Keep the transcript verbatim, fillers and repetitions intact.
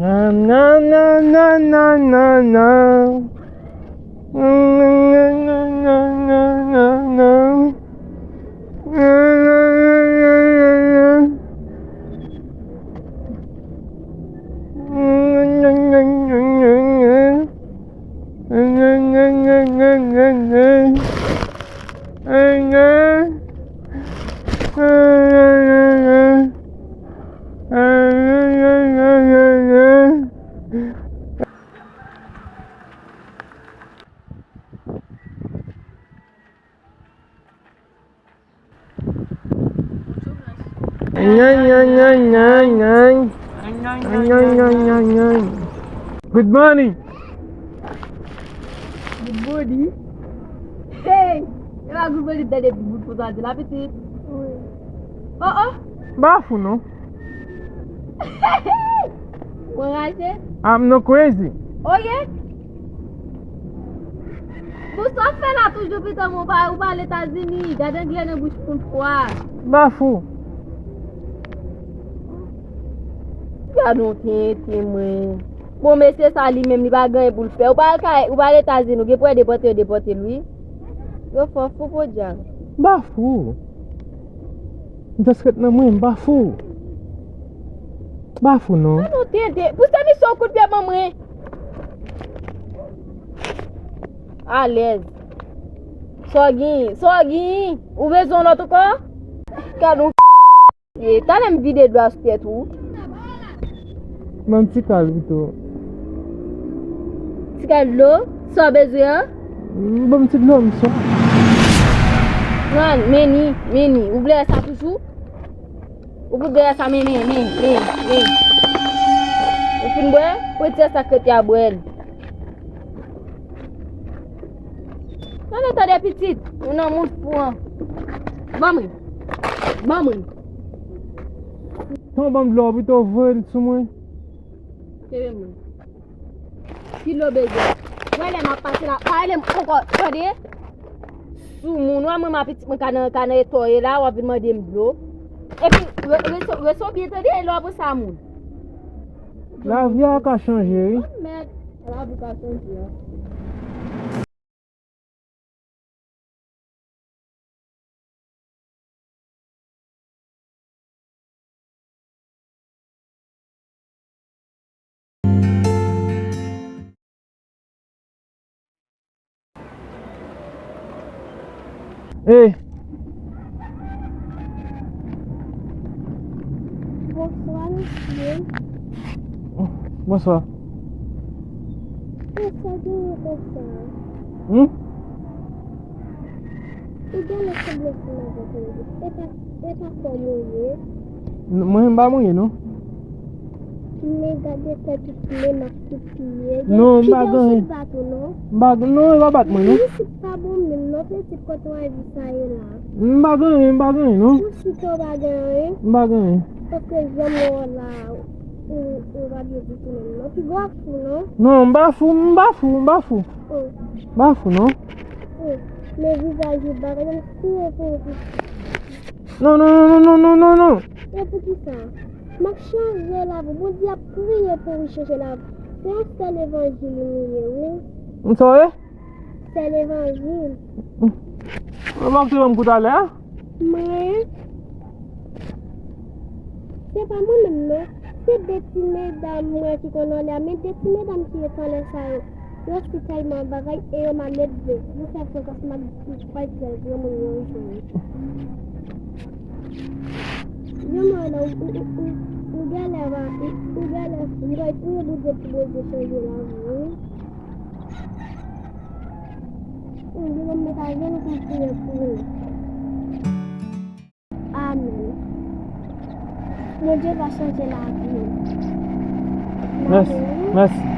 Nan, nan, nan, nan, nan, nan. Good morning. Good morning. Hey! E pa good morning tande bout konsa di la pitit. Oh oh. Ba fou non. Mwen raje. I'm no crazy. Oye. Bon, sa w fè la toujou pita mwen, ou pa, ou pa al Etazini. Gade anglè nan bouch moun fwa. Ba fou. Gade yon tenten mwen. Bon, mesye sa li menm, li pa gen anyen pou l fè. Ou pa al kay, ou pa al Etazini, ou gen pou depòte, yo depòte l, wi. Yo fò fou podyab. Ba fou. M just ret nan mwen, m pa fou. M pa fou non. An non, tenten. Pouse misye yon kout pye ban mwen. Alèz. Sa w gen? Sa w gen? Ou bezwen yon lòt ankò? Gad yon ye. Talè m vide dlo a sou tèt ou. Ban m ti kal pito. Ti kal dlo? Sa w bezwen an? Ban m ti dlo m swaf. Pran, men ni, men ni. Ou vle sa toujou? Ou pou dèyè sa, men, men, men, men, men. Ou fin bwè? Retire sa k rete a bwè l. Tande, tande, pitit. Ou nan moud fou an. Ban mwen. Ban mwen. Ton ban m dlo pito voye l sou mwen. Kenbe mwen. Ki dlo bezwen? Wè lè m ap pase la, pa rele m ankò, tande? Soumoun, wè mwen, ma pitit mwen ka nan, ka nan eta w ye la, w ap vin mande m dlo. Epi, re-, reso-, reso byen tande, e lè w ap sa moun. Lavi a ka chanje, wi. Oh, mèd, lavi ka chanje, an. Hey. Bonswa, mesye. Bonswa. Bonswa, genyen konsa. Hmm? Ou genlè sanble fanm avèk mwen wi. E pa, e pa kòm ou ye. N-, mwen, m pa mouye, non. Men gade tèt ou fle, m ap tou piye. Non, m pa gen anyen. Gen piye sou bat ou, non. M pa gen, non, e pa bat mwen, non. Pitit pa bon menm, non, pitit kote w al di sa ye la. M pa gen anyen, m pa gen anyen, non. Ou si ke w pa gen anyen? M pa gen anyen. Paske jan m wè w la, ou, ou pa byen ditou menm, non. Piga w ap fou, non. Non, m pa fou, m pa fou, m pa fou. Oh. M pa fou, non. Oh. Men vizaj ou bagay, m kriye pou ou. Non, non, non. E poukisa? M ap chanje lavi w. Bondye ap priye pou ou chanje lavi w. Se yon sèl evanjil ou ye, wi. M sa w ye? Sèl evanjil. Ou pa te ban m kou talè a? Mwen? Se pa mwen menm, non. Se de ti medam mwen ki konn anlè a, men de ti medam ki ret anlè sa yo. Yo si tèlman bagay e yo malelve. Yo fè frekans m ap di pa t bèl vre moun yo jwenn. Yo mwen la, ou, ou, ou, ou, ou genlè va, ou, ou genlè, m pral priye Bondye pou Bondye chanje lavi w, wi. Ou di bon, m ta jwenn pou m priye pou ou. Amèn. Bondye va chanje lavi w. Mèsi. Mèsi.